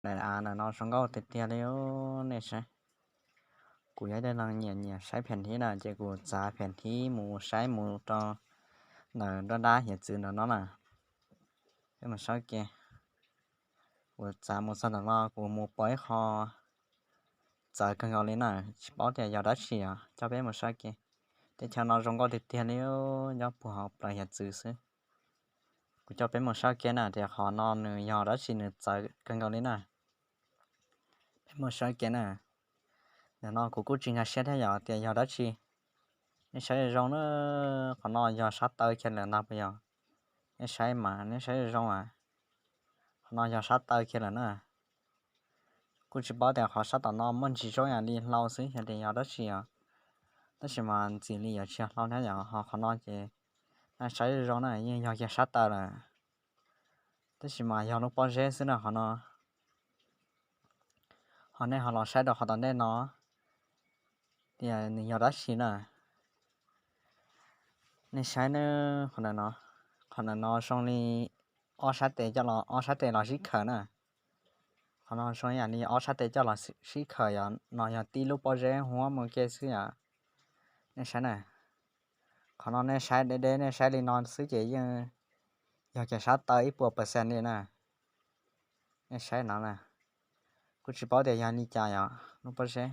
Daim av ntawm no zoo nkauj tiag tiag li nej saib. Kuv yog ib tug neeg nyiam nyiam saib phem thib na ces kuv txav phem thib mus saib mus rau ntawm nruab dab hiav txwv ntawm no na. Peb mus saib ke. Kuv txav mus txog ntawm no kuv mus pom ib qho txawv kawg nkaus li na, tsis paub tias yog dab tsi os. Coj peb mus saib ke. Teb chaws no zoo nkauj tiag tiag li, nyob puag hauv plawv hiav txwv xwb. Kuv coj peb mus saib ke na tias qhov no nws yog dab tsi nws txawv kawg nkaus li na. Peb mus saib ke na. Ntawm no kuv kuj tsis nkag siab thiab yog tias yog dab tsi. Nej saib zoo na, qhov no yog sab taw kiag lawm ntag puas yog? Nej saib mas nej saib zoo a. Qhov no yog sab taw kiag lawm na. Kuj tsis paub tias qhov sab tom no muaj ntsis zoo ib yam li hlau xwb yog tias yog dab tsi os. Tab sis mas ntxim li yuav tsis yog hlau thiab yom, ho qhov no ces nej saib zoo na yeej yog kiag sab taw lawm. Tab sis mas yog lub pob zeb xwb na qhov no. Ho nej ho los saib rau qhov tom ntej no tias nws yog dab tsi na. Nej saib na, qhov ntawm no, qhov ntawm no zoo li ob sab tes coj los, ob sab tes los sib khaws na. Qhov no zoo ib yam li ob sab tes coj los sib khaws yom, no yog tib lub pob zeb huab mus ke xwb yom. Nej saib na, qhov no nej saib deb deb nej saib li no xwb ces yeej yog kiag sab taw ib puas percent li na. Nej saib no na, kuj tsis paub tias yog li cas yom, lub pob zeb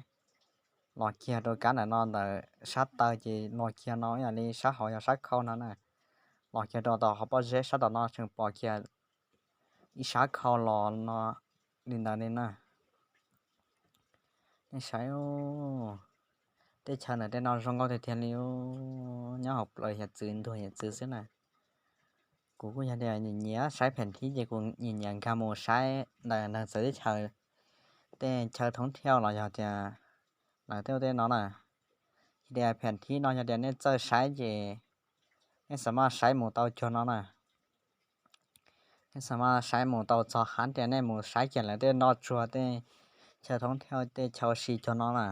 los kiag rau kab ntawm no ntawm sab taw ces los kiag no ib yam li sab hauv yog sab khau no na. Los kiag rau tom qhov pob zeb sab tom no tseem pom kiag ib sab khau los no li ntawd li na. Nej saib, teb chaws ntawm tej no zoo nkauj tiag tiag li, nyob hauv plawv hiav txwv ntug hiav txwv xwb na. Kuv kuj yog tias nyiam nyiam saib phem thib ces kuv nyiam nyiam nkag mus saib ntawm neeg txawv teb chaws, tej chaw thoob thiauj los yog tias lawv tej ua tej no na. Yog tias phem thib no yog tias nej txawj saib ces nej xam maj saib mus tau cuag no na. Nej xam maj saib mus tau txog qhov tias nej mus saib kiag lawv tej noj tsuag tej chaw thoob thiauj tej chaw ua si cuag no na.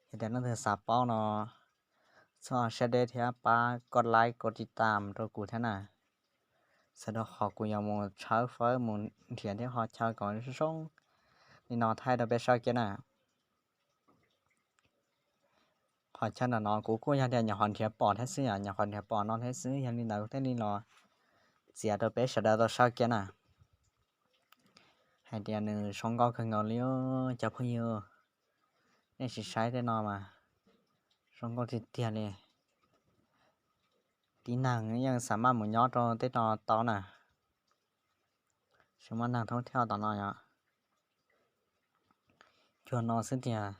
Yog tias leej twg xav paub no txhob siab deb thiab pab koj like koj tiv tam rau kuv thiab na. Txhawm rau qhov kuv yuav mus tshawb fawb mus nrhiav thiab ho chaw kom zoo li no thaij rau peb saib kiag na. Qhov chaw ntawm no kuv kuj yog tias nyuam qhuav nrhiav pom thiab xwb, nyuam qhuav nrhiav pom no thiab xwb, yog li ntawd thiaj li los txiav rau peb sawv daws tau saib kiag na. Hais tias nws zoo nkauj kawg nkaus li cov phooj ywg. Nej sim saib tej no mas zoo nkauj tiag tiag li. Tib neeg yeej xav maj mus nyob rau tej no tau na. Tsis muaj neeg thoob thiauj tom no yom. Cuag no xwb tiag.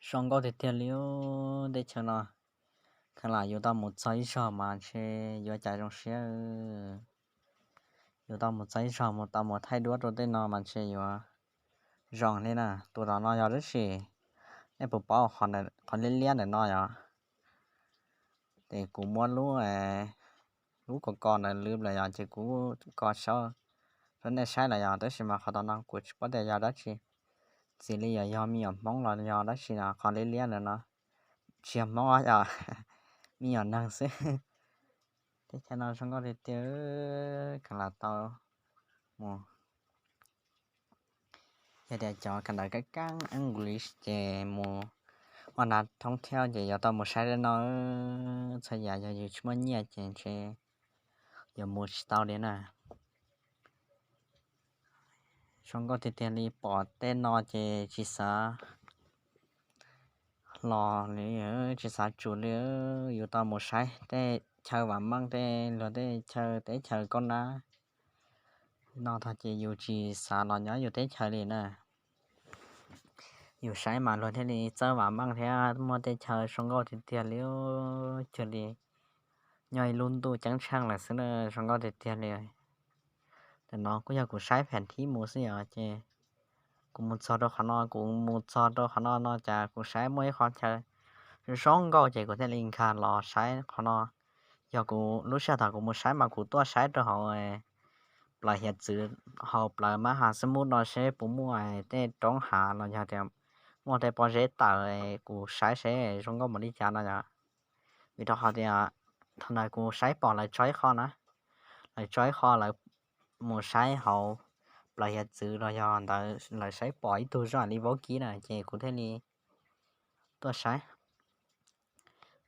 Zoo nkauj tiag tiag li teb chaws no. Kheev lam yus tau mus txog ib zaug mas ntshe yuav cas zoo siab. Yus tau mus txog ib zaug mus tau mus thaij duab rau tej no mas ntshe yuav zoo li na. Tus tom no yog dab tsi? Nej puas paub qhov liab liab ntawm no yom? Ces kuv muab lub, lub ko ko ntawd lwb lawm yom, ces kuv ko saib rau nej saib lawm yom, tab sis mas qhov tom no kuv tsis paub tias yog dab tsi. Txim li yog, yog me nyuam hmoob los yog dab tsi no, qhov liab liab ntawm no tsis yog hmoob os, yog me nyuam neeg xwb. Teb chaws no zoo nkauj tiag tiag, kheev lam tau mus. Yog tias cov kawm ntawv kab kab English ces mus ua nas thoob thiab ces yuav tau mus saib tej no. Txhua yam yog yus tsis muaj nyiaj ces ntshe yuav mus tsis tau li na. Zoo nkauj tiag tiag li, pom tej no ces tsis xav los li, tsis xav tsum li. Yus tau mus saib tej chaw vam meej, tej luag tej chaw teb chaws kaub nab no tag ces yus tsis xav los nyob yus teb chaws li na. Yus saib mas luag thiaj li txawj vam meej thiab muaj tej chaw zoo nkauj tiag tiag li, cuag li nyob ib lub ntuj ceeb tsheej lawm xwb na, zoo nkauj tiag tiag li. Tam no kuj yog kuv saib phem thib mus xwb yom, ces kuv mus txog rau qhov no, kuv mus txog rau qhov no no cas kuv saib muaj ib qhov chaw zoo nkauj ces kuv thiaj li nkag los saib qhov no. Yog kuv lub sij hawm thaum kuv mus saib mas kuv tuaj saib rau hauv plawv hiav txwv, hauv plawv mab has xab mub no seb puas muaj tej roob hav los yog tias muaj tej pob zeb tawm, kuv saib seb zoo nkauj npaum li cas no yom. Vim rau qhov tias thaum ntawd kuv saib pom lawv tso ib qho na, lawv tso ib qho lawv mus saib hauv plaws hiav txwv los yog ntawd lawv saib pom ib tug zoo li vaub kib na ces kuv thiaj li tuaj saib.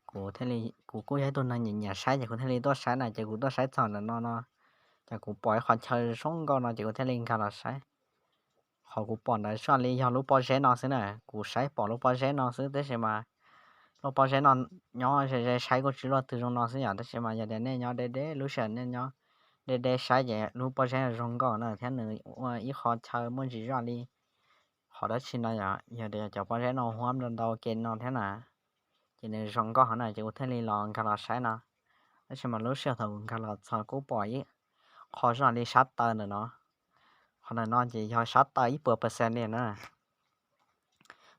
Kuv thiaj li, kuv kuj yog ib tug neeg nyiam nyiam saib ces kuv thiaj li tuaj saib na ces kuv tuaj saib txog ntawm no no, ces kuv pom ib qhov chaw zoo nkauj no ces kuv thiaj li nkag los saib. Qhov kuv pom ntawd zoo li yog lub pob zeb no xwb na, kuv saib pom lub pob zeb no xwb tab sis mas lub pob zeb no nyob ze ze saib kuj tsis luaj twg zoo no xwb yom, tab sis mas yog tias nej nyob deb deb lub sij hawm nej nyob deb deb saib ces lub pob zeb zoo nkauj na thiab nws ua ib qho chaw muaj ntsis zoo li qhov dab tsi no yom, yog tias cov pob zeb no huab ntau ntau ke no thiab na, ces nws zoo nkauj heev na ces kuv thiaj li los nkag los saib no. Tab sis mas lub sij hawm thaum kuv nkag los txog kuj pom ib qho zoo li sab taw ntawm no. Qhov ntawm no ces yog sab taw ib puas percent li na.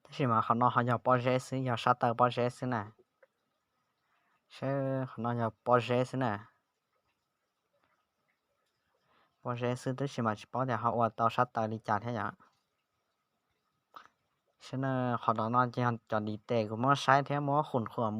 Tab sis mas qhov no ho yog pob zeb xwb, yog sab taw pob zeb xwb na. Saib qhov no yog pob zeb xwb na. Pob zeb xwb tab sis mas tsis paub tias ho ua tau sab taw li cas thiab yom. Saib na, qhov no ces cov di tes kuv muab saib thiab muab qhum qhuam